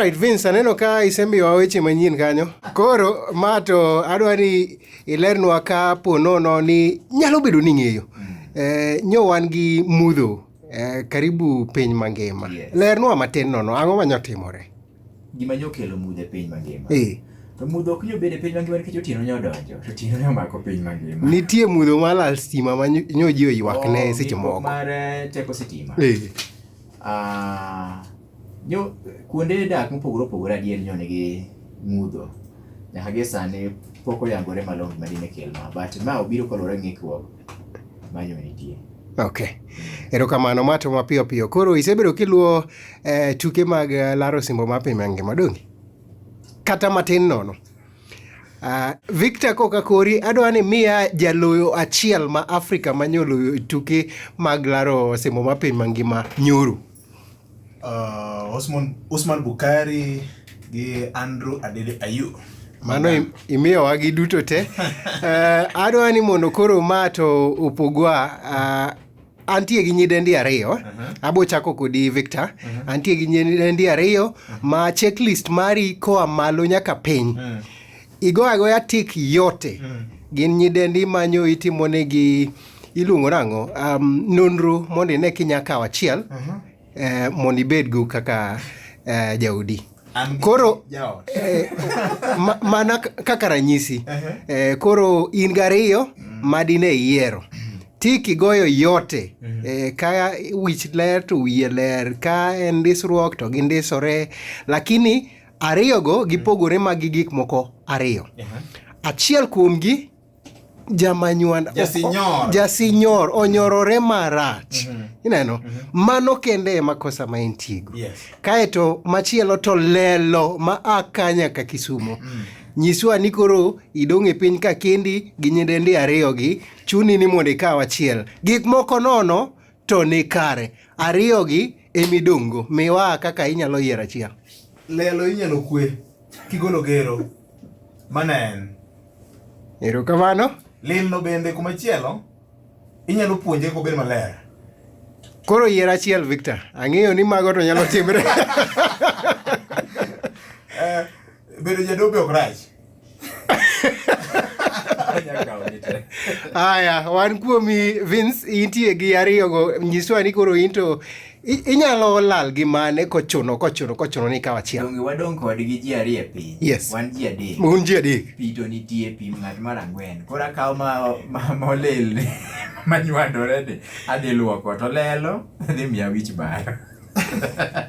Alright, Vince, aneno ka isemiyowa weche manyien kanyo. Koro ma to adwa ni ilernwa ka po nono ni nyalo bedo ni ing'eyo. Nyo wan gi mudho karibu piny mangima. Yes. Lernwa matin nono, ang'o ma nyotimore? Gima nyokelo mudho e piny mangima. Eh. To mudho ok nyobedo e piny mangima nikech otieno nyodonjo. To otieno nyomako piny mangima. Nitie mudho mar lal stima ma nyo ji oywak ne Oh, seche ng'ikruok moko. Mar teko sitima. Eh. Ah, nyo kuonde dak mopogore opogore adier nyo nigi mudho. Nyaka gie sani pok oyangore malong'o gima dine kel ma. But ma obiro kaluwore gi ng'ikruok manyo nitie. Okay. Erokamano ma to mapiyo piyo. Koro isebedo kiluwo tuke mag laro osimbo mar piny mangima donge? Kata matin nono. Victor koka kori adwa ni miya jaloyo achiel ma Afrika manyoloyo tuke mag laro osimbo mar piny mangima nyoro. Osman Bukari gi Andrew Adede Ayew. Mano imiyowa gi duto te. Adwa ni mondo koro ma to opogwa. Antie gi nyidendi ariyo. Abo chako kodi Victor. Antie gi nyidendi ariyo ma checklist mari koa malo nyaka piny. Igo agoya tik yote. Gin nyidendi manyo itimonegi iluongo nang'o? Nonro mondo ine kinya kawo achiel. Mondo ibedgo kaka jaodi. Koro mana kaka ranyisi. Koro in gariyo madine iyiero. Tik igoyo yote. Ka wich ler to wiye ler, ka en ndisruok to gindisore, lakini ariyogo gipogore ma gi gik moko ariyo. Achiel kuomgi jamanywanda Jasinyor. Jasinyor onyorore marach. Ineno? Mano kende ema kosa ma entiego. Yes. Kaeto machielo to lelo ma a ka nyaka Kisumo. Nyiswa ni koro idong' e piny ka kendi gi nyidendi ariyo gi, chuni ni mondo ikaw achiel. Gik moko nono to ni kare. Ariyo gi emidong' go. Miwa kaka inyalo yiero achiel. Lelo inyalo kwe kigolo gero. Mano en. Erokamano. Lilno bende kumachielo inyalo puonje kobed maler. Koro yier achiel Victor. Ang'eyo ni mago to nyalo timre. Bedo jadobe ok rach. Aya, wan kuomi Vince, intie gi ariyogo. Nyiswa ni koro in to inyalo lal gi mane kochuno kochuno kochuno ni ikaw achiel. Donge wadong' kodgi ji ariyo e piny. Yes. Wan ji adek. Un ji adek. Pi to nitie pi ng'at mar ang'wen. Koro akaw ma olil ni manywandore ni adhi luoko to lelo dhi miya wich bar.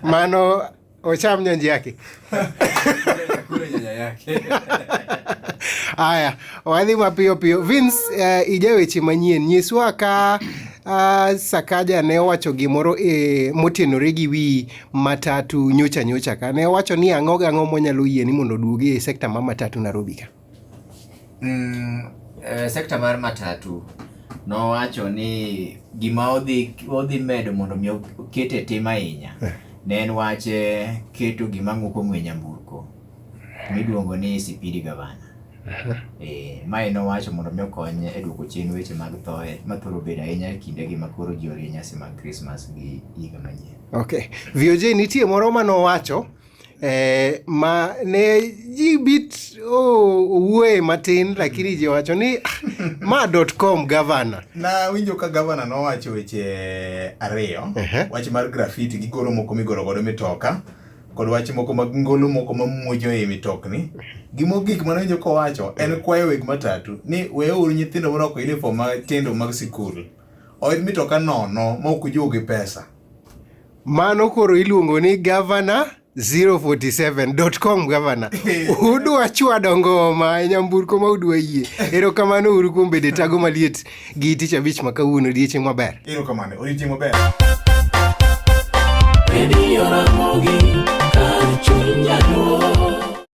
Mano ocham nyanji yake. Kule nyanya yake. Aya, wadhi mapiyo piyo. Vince, ija weche manyien. Nyiswa ka Sakaja ne owacho gimoro motenore gi wi matatu nyocha nyocha ka. Ne owacho ni ang'o gang'o monyalo yie ni mondo oduogi e sekta mar matatu Nairobi ka. Sekta mar matatu nowacho ni gima odhi medo mondo mi oket e tim ahinya ne en wach keto gima ng'uko ng'we nyamburko miluongo ni Sipidi Gavana. Mae nowacho mondo mi okony e duoko chien weche mag thoe mathoro bedo ahinya e kindegi ma koro ji orie nyasi mag Christmas gi higa manyien. Okay. VOJ nitie moro manowacho ma ne ji bit owuoye matin lakini ji owacho ni ma .com governor. Na winjo ka governor nowacho weche ariyo. Wach mar graffiti gi goro moko migoro godo mitoka kod wach moko mag ngolo moko mamuojo ei mitokni. Gimogik mane winjo kowacho en kwayo weg matatu ni weuru nyithindo morwako uniform matindo mag sikul oidh mitoka nono ma ok ujow gi pesa. Mano koro iluongo ni governor 047.com governor. Udwa chwado ngoma e nyamburko ma udwa yie. Erokamano uru kuom bedo e tago maliet gi tich abich ma kawuono. Odiechieng' maber. Erokamano, odiechieng' maber. Radio Ramogi, kar chuny jaluo.